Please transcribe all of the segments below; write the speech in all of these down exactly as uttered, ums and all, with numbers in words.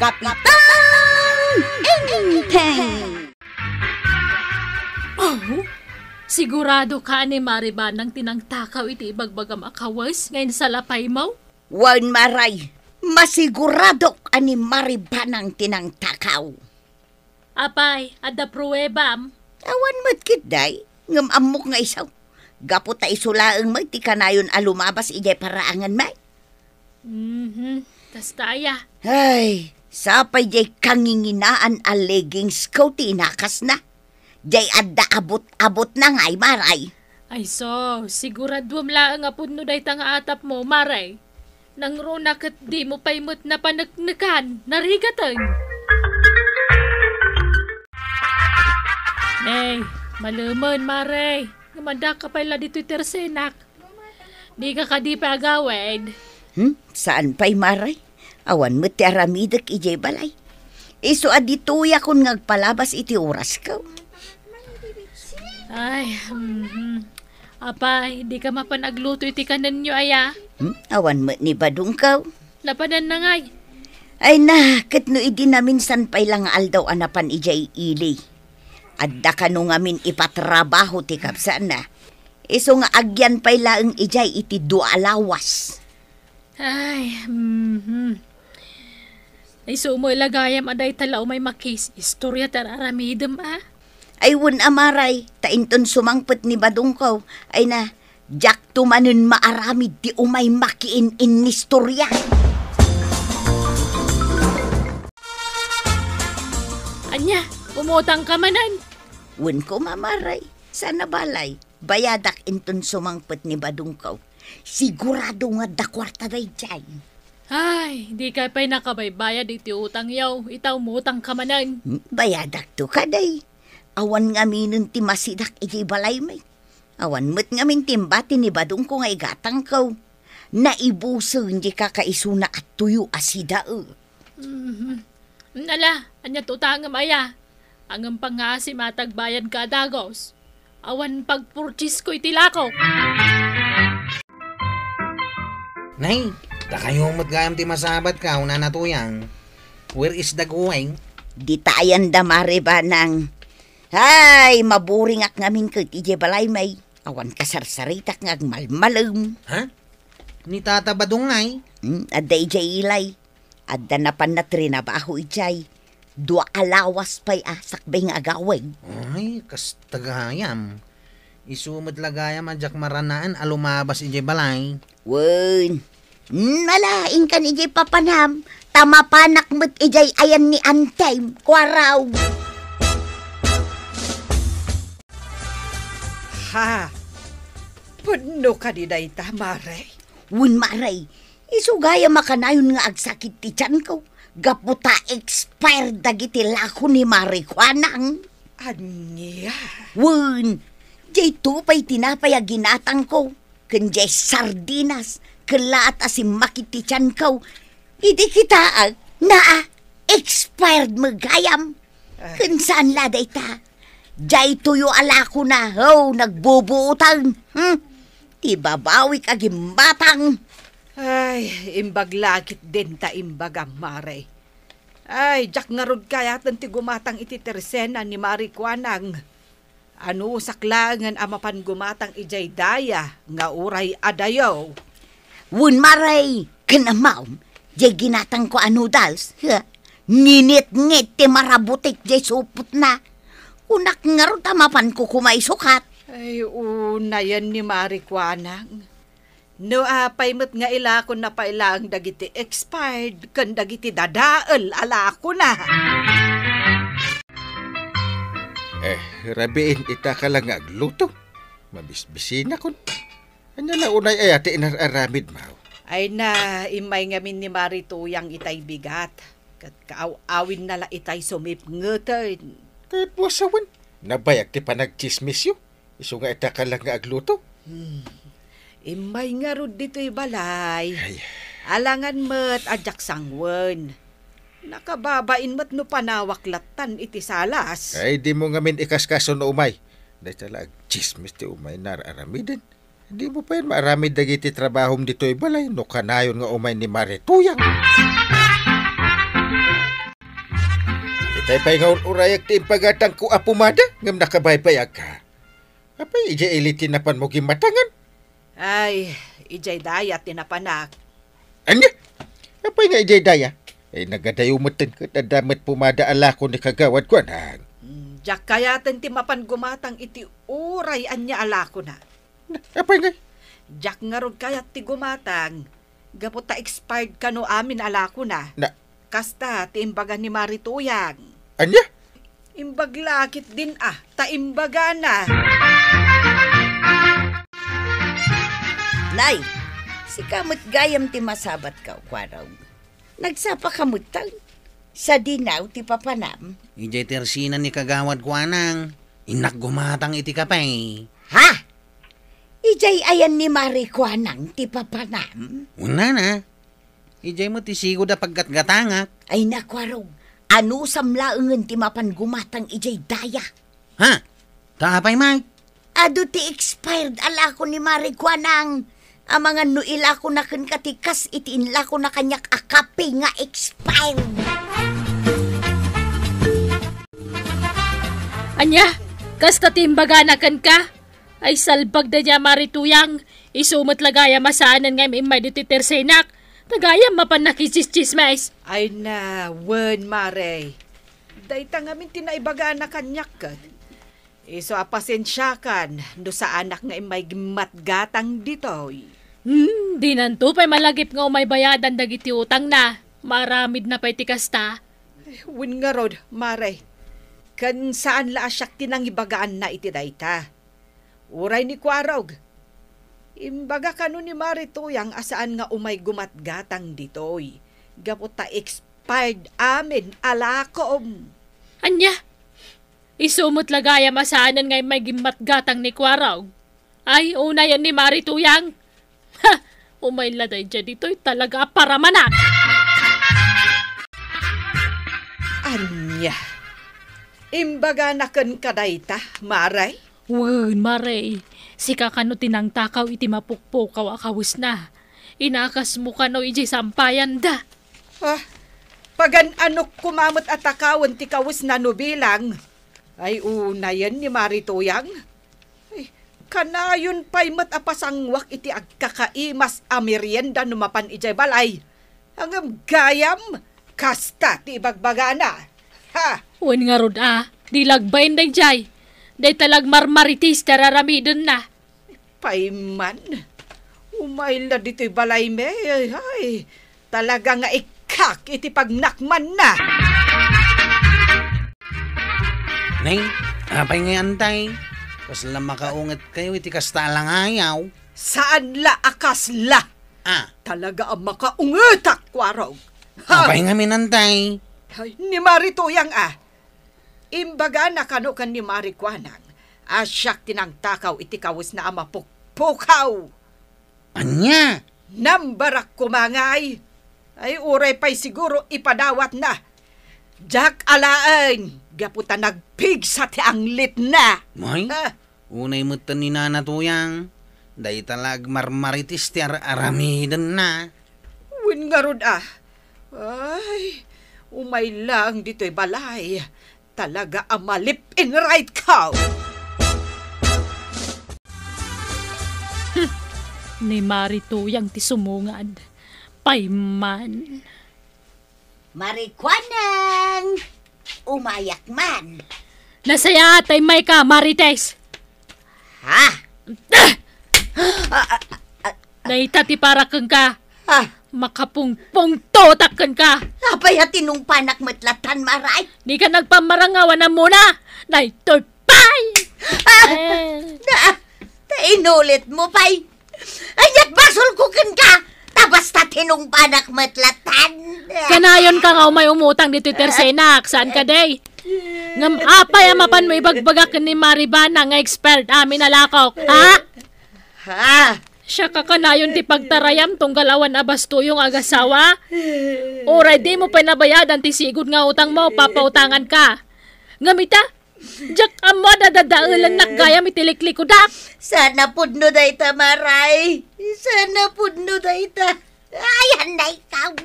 Kapitan Enteng! Oh, sigurado ka ni Mare Banang ti nangtakaw iti ibagbagam a kawes nga insalapaymo? Wen, Mare, masiguradok a ni Mare Banang ti nangtakaw. Apay, adda pruebam? Awan met ketdi, ngem ammok nga isu. Gapu ta isu laeng met ti kanayon a lumabas idiay paraanganmi. Mhm, kasta aya. Ay, sapay diay kanginginaan a leggings ko ti inakasna. Diay adda abot-abotna ngay, Mare. Ay so, siguraduem laeng a pudno dayta nga atapmo, Mare. Nangruna ket dimo pay met napaneknekan, narigaten. Nay, malemen, Mare. Ngem addaka pay la ditoy tersenak. Dika kadi pay agawid? Hmm? Saan pay, Mare? Awan met ti aramidek idiay balay. Isu a ditoyakon nga agpalabas iti orasko. Ay, mhm. Apay, dika mapan agluto iti kanenyo aya? Hmm? Awan met ni badongko. Napananna ngay? Ay na, ket no idi naminsan pay la nga aldaw a napan idiay ili. Adda kano ngamin ipatrabaho ti kabsatna. Isu nga agyan pay laeng idiay iti dua a lawas. Ay, mhm. Isu met la gayam a dayta la umay makis-istorya ti ar-aramidem a. Ay wen a, Mare, ta inton sumangpet ni badongko, ay na, diakto manen maaramid ti umay makiin-innistorya. Ania, umutang ka manen? Wen koma, Mare, saan a balay. Bayadak inton sumangpet ni badongko. Sigurado nga adda kuarta daydiay. Ay, dika pay nakabaybayad iti utangyo, ita umutang ka manen. Hmm, bayadakto kadi. Awan ngaminen ti masidak iti balaymi. Awan met ngamin ti imbati ni badongko nga igatangko. Naibusen diay kakaisuna a tuyo a sida, e. Mhm. Ala, ania ti utangem aya? Ngem pangngaasim a agbayadka a dagus. Awan pagpurchesko iti lakok. Nay, dakayo met gayam ti masabat ka, Nana Tuyang. Where is the going? Ditayan da, Mare Banang. Ay, maburingak ngamin ket idiay balaymi. Awan kasarsaritak nga agmalmalem. Ha? Ni Tata Badong ngay? Hmm, adda idiay ili. Adda napanna trinabaho idiay. Dua a lawas pay a sakbay nga agawid. Ay, kasta gayam. Isu met la gayam a diak maranaen a lumabas idiay balay. Wen. Hmm, ala, inkan idiay papanam. Ta mapanak met idiay ayan ni Antem. Kuaraw. Ha? Pudno kadi dayta, Mare? Wen, Mare. Isu gayam a kanayon nga agsakit ti tianko gapu ta expired dagiti lako ni Mare Kuanang. Ania? Wen, diay tupa ti tinapay a ginatangko, ken diay sardinas, ken laat a simmakit ti tianko. Idi kitaek, naa, expired met gayam. Ah. Ken saan la dayta. Diay tuyo a lakona, ho, nagbubuotan. Hmm? Ti babawik a gimmatang. Ay, imbag la ketdin ta imbagam, Mare. Ay, diak ngarud kayaten ti gumatang iti tersena ni Mare Kuanang. Anusak laengen a mapan gumatang idiay daya nga uray adayo. Wen, Mare, ken ammom, diay ginatangko a noodles, ha? Nginitngit ti marabutik diay supotna. Kunak ngarud a mapanko koma isukat. Ay, unayen ni Mare Kuanang. No apay met nga ilakonna pay laeng dagiti expired ken dagiti dadael a lakona. Eh, rabiin, ita ka la nga agluto. Mabisbisinakon. Ania la unay aya ti inar-aramidmo? Ay na, immay ngamin ni Mare Tuyang itay bigat. Ket kaaw-awidna la itay sumipngeten. Ket pusawen, nabayag ti panagtsismisyo. Isu nga ita ka la nga agluto. Hmm. Immay ngarud ditoy balay. Ay. Alangan met a diak sanguen. Nakababain met no panawak lattan iti salas. Ay, dimo ngamin ikaskaso no umay. Dayta la agtsismis ti umay nga ar-aramiden. Dimo payen maaramid dagiti trabahom ditoy balay no kanayon nga umay ni Mare Tuyang. Apay nga ur-urayak ti impagatangko a pomada ngem nakabaybayagka? Apay, idiay ili ti napanmo gimmatangan? Ay, idiay daya ti napanak. Ania? Apay nga idiay daya? Ay, nagadayo metten ket adda met pomada a lako ni Kagawad Kuanang. Hmm, diak kayaten ti mapan gumatang iti uray ania a lakona. Na, apay ngay? Diak ngarud kayat ti gumatang, gapu ta expired kano amin a lakona. Na, Kasta ti imbaga ni Mari Tuyang. Ania? Imbag la ketdin a, ta imbagana. Nay, sika met gayam ti masabatka, Kuarog. Nagsapaka metten, sadinaw ti papanam. Idiay tersina ni Kagawad Kuanang, innak gumatang iti kape. Ha? Idiay ayan ni Mari Kuanang ti papanam? Unana, idiay met ti sigud a paggatgatangak. Ay, naku, Arog. Anusam laengen ti mapan gumatang idiay daya? Ha? Ta apay, Mike? Adu ti expired a lako ni Mari Kuanang. Amangan no ilakona kenka ti kas iti inlakona kaniak a kape nga expired. Ania? Kasta ti imbagana kenka? Ay, salbag daydiay a Mari Tuyang. Isu met la gayam a saanen nga immay ditoy tersenak. Ta gayam mapan nakitsistsismes. Ay na, wen, Mare. Dayta ngamin ti naibagana kaniak ket. Isu a pasensiakan no saanak nga immay gimmatgatang ditoy. Hmm, dinanto pay malagip nga umay bayadan dagiti utangna. Maaramidna pay ti kasta. Wen ngarud, Mare. Ken saan la a siak ti nangibagaanna iti dayta. Uray ni Kuarog, imbaga kano ni Mari Tuyang a saan nga umay gumatgatang ditoy, gapu ta expired amin a lakom. Ania? Isu met la gayam a saanen nga immay gimmatgatang ni Kuarog? Ay, unayen ni Mari Tuyang. Ha! Umay la daydiay ditoy talaga a paramanak. Ania? Imbagana kenka dayta, Mare? Wen, Mare. Sika kano ti nangtakaw iti mapukpukaw a kawesna. Inakasmo kano idiay sampayanda. Ah, pagan-anok koma met a takawen ti kawesna no bilang. Ay, unayen ni Mari Tuyang. Ay, kanayon pay met a pasanguak iti agkakaimas a merienda no mapan idiay balay. Ngem gayam, kasta ti ibagbagana. Ha! Wen ngarud a, di la agbain daydiay. Dayta la agmarmarites ti araramidenna. Pay man, umay la ditoy balaymi, ay, talaga nga ikkak iti pagnakmanna. Nay, apay ngay, Antay? Kasla makaungetkayo iti kasta a langayaw? Saan la a kasla? Ah. Talaga a makaungetak, Kuarog. Ha? Apay ngamin, Antay? Ay, ni Mari Tuyang a. Imbagana kano ken ni Mari Kuanang a siak ti nangtakaw iti kawesna a mapukpukaw. Ania? Nambarak koma ngay. Ay, uray pay siguro ipadawatna. Diak alaen, gapu ta nagpigsa ti anglitna. May? Ah. Unay metten ni Nana Tuyang. Dayta la agmarmarites ti ar-aramidenna. Wen ngarud a. Ay, umay lang ditoy balay. Talaga a malip in right ka. Hmm, ni Mari Tuyang ti sumungad. Pay man. Mari Kuanang! Umayak man. Nasayaat a immay ka, Marites. Ha? Ah! Ah, ah, ah, ah. Dayta ti parak kenka. Ah. Makapungpungtotak kenka. Apay a tinungpanak met latan, Maray? Dika nagpammarangaw a namuna. Daytoy pay! Ah! Eh. Ah! Ta inulitmo pay. Ania't basolko kenka? Ta basta tinungpanak met latan. Kanayonka nga umay umutang ditoy tersenak, saan kadi? Ngem apay a mapanmo ibagbaga ken ni Maribana nga expired amin a lakok, ha? Ha? Siak a kanayon ti pagtarayam tunggal awan a bastoyo nga agasawa? Uray dimo pay nabayadan ti sigud nga utangmo, papautanganka. Ngem ita, diak ammo a dadadaelennak gayam iti liklikudak. Sana pudno dayta, Maray. Sana pudno dayta. Ayan na ikaw.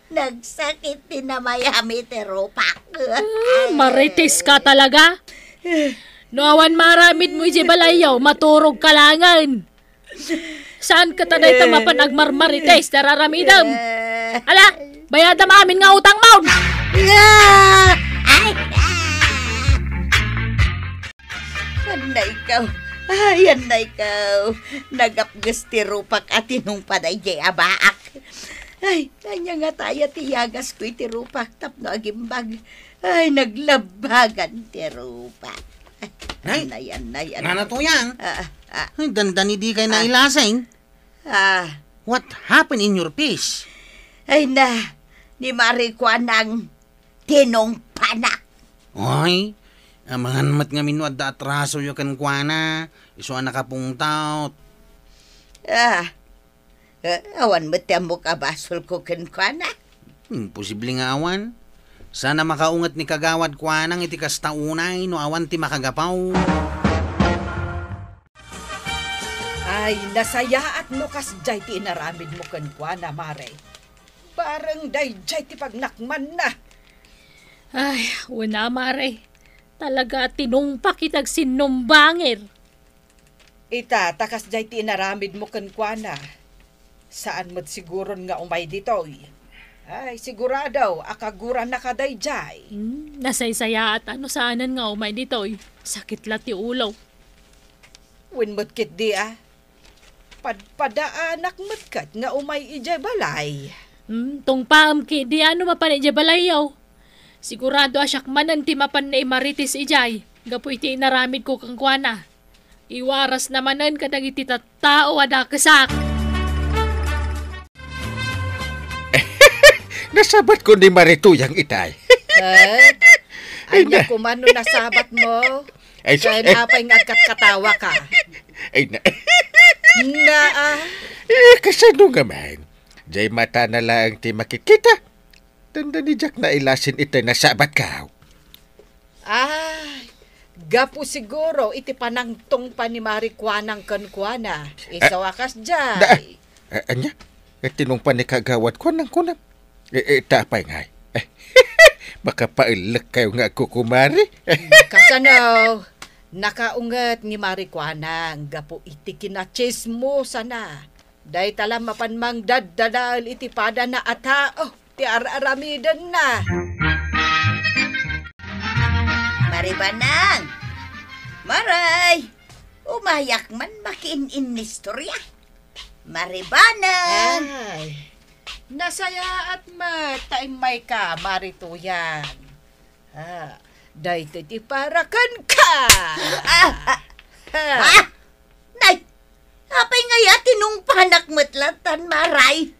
Nagsakit ti namayam iti rupak. Ah, marites ka talaga. No awan maaramidmo idiay balayyo, maturog ka laengen. Saan ka ta dayta mapan agmarmarites ti ar-aramidem? Ala, bayadam amin nga utangmo! Ah! Ay! Ah! Anna ikaw. Ay, anna ikaw. Nagapges ti rupak a tinungpada idiay abaak. Ay, ania ngata aya ti yagasko iti rupak tapno agimbag? Ay, naglabagan ti rupak. Ay, nay, nay, nay, nay. Nana Tuyang? Ah, ah, ah. Ay, dandani dikay Ah. nailasing. Ah. What happened in your face? Ay na, ni Mari Kuanang tinungpanak. Ay, amangan met ngamin no adda atrasoyo kenkuana, isu a nakapungtot. Ah, eh, awan met ti ammok a basolko kenkuana. Imposible nga awan. Saan a makaunget ni Kagawad Kuanang iti kasta unay no awan ti makagapu. Ay, nasayaat no kasdiay ti inaramidmo kenkuana, Mare. Bareng daydiay ti pagnakmanna. Ay, wen a, Mare. Talaga a tinungpak iti agsinnumbangir. Ita, ta kasdiay ti inaramidmo kenkuana. Saan met siguron nga umay ditoy. Ay, sigurado a kagurana kadaydiay. Hmm, nasaysayaat a no saanen nga umay ditoy. Sakit la ti ulo. Wen met ketdi a. Padpadaanak met ket nga umay idiay balay. Hmm, tungpaem ketdi a no mapan idiay balayyo. Sigurado a siak manen ti mapan naimarites idiay, gapu iti inaramidko kenkuana. Iwarasna manen kadagiti tattao a dakesak. Nasabatko ni Mari Tuyang itay. Eh? Ay, Ania na. Koma no nasabatmo? Ay, sus-, Kaya eh. Apay nga agkatkatawaka? Ay, na. Na, ah. Eh, kasano nga man? Diay matana laeng ti makikita. Dandani diak nailasin itay nasabatko. Ay, gapu siguro iti panangtungpa ni Mari Kuanang kenkuana. Isu a kasdiay. Da-, a-, ania? Eh, tinungpa ni Kagawad Kuanang kunam. Eh, eh, ta apay ngay? Eh, makapaellek kayo nga agkukumari. Kasano? Nakaunget ni Mari Kuanang gapu iti kinatsismosana. Dayta la mapan mangdaddadael iti padana a tao ti ar-aramidenna. Mari Banang! Maray! Umayak man makiin-innistorya. Mari Banang! Ay, nasayaat met ta immayka, Mari Tuyang. Ah, daytoy ti para kenka. Ah, ah, ah. Ah! Nay, apay ngay a tinungpanak met latan, Maray?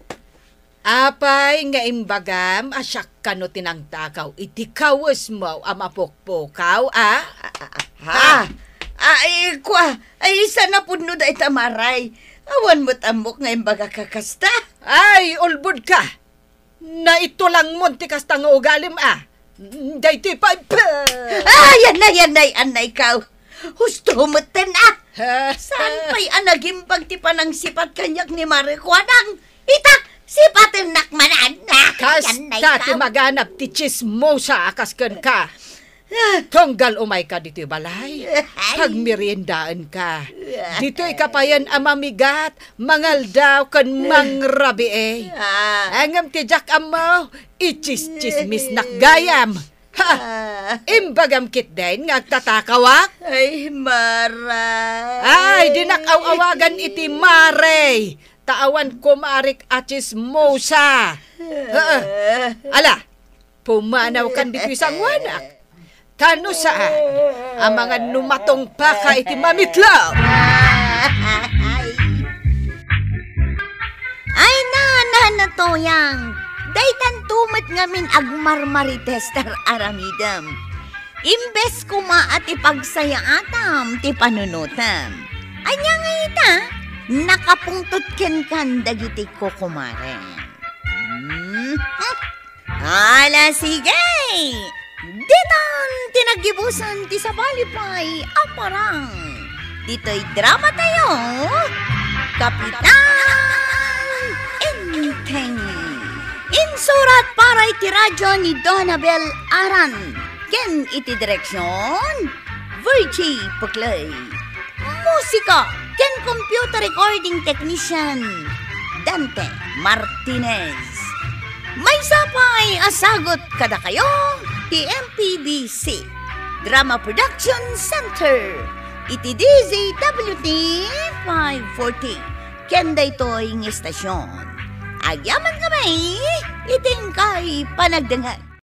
Apay nga imbagam a siak kano ti nangtakaw iti kawesmo a mapukpukaw, a? Ah, ah, ah, ha? Ah, ah, eh, kua, ay, saan a pudno dayta, Maray. Awan met ammok nga imbagak a kasta. Ay, ulbodka! Naitulangmon ti kasta nga ugalim, a? Daytoy pay, pa- Ay, anay, anay, anay ka. Husto metten, a? Saan pay a nagimbag ti panangsipat kaniak ni Mari Kuanang? Ita, sipatennak manen. Ah, kasta ti maganab ti tsismosa a kas kenka. Tunggal umayka ditoy balay, pagmeriendaenka. Ditoyka payen a mamigat, mangaldaw ken mangrabii. Ah. Ngem ti diak ammo, itsistsismisnak gayam. Ha! Ah. Imbagam ketdin nga agtatakawak? Ay, Mara. Ay, dinak aw-awagan iti Mare, ta awan kumarik a tsismosa. Ha! Ala, pumanawkan ditoy sanguanak. Ta no saan, amangan no matungpaka iti mamitlo. Ay, na, na, na, Toyang. Daytanto met ngamin agmarmarites ti ar-aramidem. Imbes koma a ti pagsayaatam ti panunotem. Ania nga ita, nakapungtot kenkan dagiti kukumarem. Hmm? Ala, sige! Ditan ti naggibusan ti sabali pay a parang. Ditoy drama tayo, Kapitan Enteng. Insurat para iti radio ni Donabel Aran, ken iti direksion, Virgie Puclay. Musika ken computer recording technician, Dante Martinez. Maysa pay a sagut kadakayo ti M P B C Drama Production Center iti D Z W T five forty. Ken daytoy nga estasion, agyaman kami iti inkay panagdengngeg.